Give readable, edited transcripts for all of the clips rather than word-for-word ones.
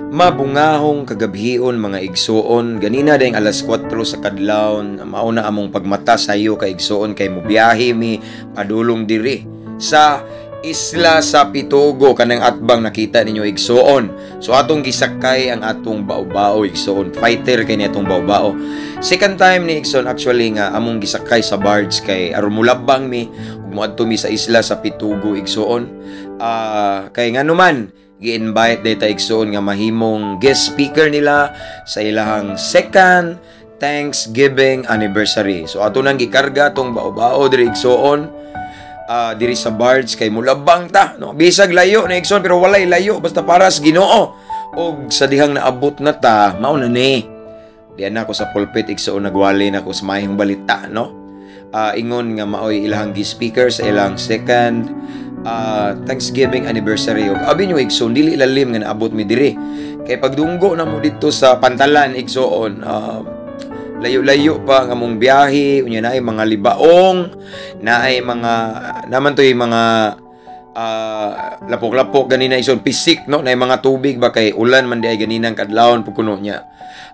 Mabungahong kagabhion, mga igsuon. Ganina dayong alas 4 sa kadlawon mao na among pagmata sayo ka, igsuon, kay mobiyahe mi padulong diri sa isla sa Pitugo, kanang atbang nakita ninyo, igsuon. So atong gisakay ang atong bao-bao, igsuon. Fighter kay ni atong bao-bao. Second time ni, igsuon, actually nga among gisakay sa barge kay aron mulabang mi ug moadto mi sa isla sa Pitugo, igsuon. Kay nganuman gi-invite data, igsuon, nga mahimong guest speaker nila sa ilahang second Thanksgiving anniversary. So ato nang gikarga tong bao-bao diri, igsuon, diri sa barge kay mulabang ta, no? Bisag layo na, igsuon, pero walay layo basta para sa Ginoo. Og sa dihang naabot na ta, mao na ni. Diyan ako sa pulpit, igsuon, nagwali na ako sa maayong balita, no? Ingon nga maoy ilahang speaker sa ilang second Thanksgiving anniversary. Ug abi nyo, igsoon, dili lalim nga naabot mi diri kay pagdunggo na mo dito sa pantalan, igsoon, layo-layo pa ang among biyahe. Unya naay mga libaong, naay mga naman to'y mga lapok-lapok ganina, igsoon, pisik, no? Naay mga tubig ba kay ulan man di ay ganinang kadlawon pud kuno niya.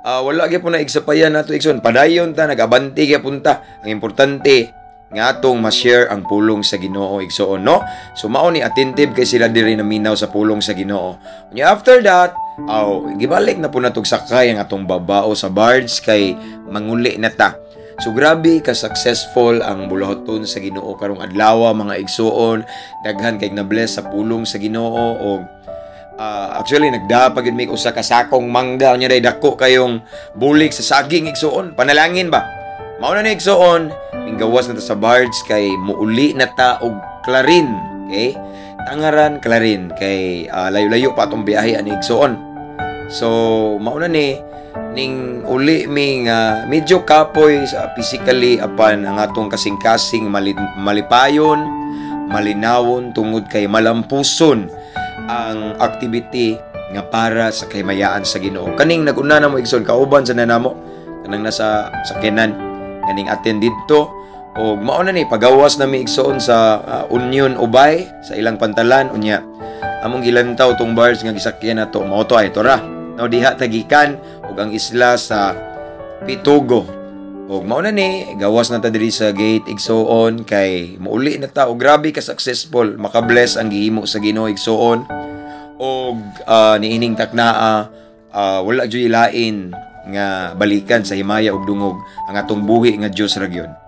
Wala gyapon na igsapayan nato, igsoon, padayon ta, nag-abante gyapon ta. Ang importante nga atong ma-share ang pulong sa Ginoo, igsoon, no? So mao ni attentive kay sila diri na minaw sa pulong sa Ginoo. Unya after that, aw, gibalik na po natog sakay ang atong babao sa barge kay manguli na ta. So grabe ka successful ang buluhaton sa Ginoo karong adlaw, mga igsuon. Daghan kay na-bless sa pulong sa Ginoo og actually nagdapa gyud mi usa ka sakong mangga. Unya day dako kayong bulig sa saging, igsuon. Panalangin ba? Mao na ni, igsuon, minggawas na ta sa barge kay muuli na ta og Clarin. Okay? Tangaran Clarin kay layo-layo pa atong biyahe ani, igsuon. So mao na ni ning uli mi nga medyo kapoy sa physically apan ang atong kasing-kasing malipayon, malinawon tungod kay malampuson ang activity nga para sa kahimayaan sa Ginoo. Kaning naguna na mo, igsoon, kauban sa nanamo kanang nasa sakyanan kaning attend didto. Og mao na ni pagawas na mi, igsoon, sa Union Ubay sa ilang pantalan. Unya among gilantaw tong barge nga gisakyan nato, mao to ay to ra, no? Diha tagikan ug ang isla sa Pitugo. Og mao na ni gawas na ta diri sa gate, igsuon, kay muuli na ta. Og grabe ka successful, makabless ang gihimo sa Ginoo, igsuon. Og niining taknaa, wala jud lain nga balikan sa himaya ug dungog ang atong buhi nga Dios ra gyud.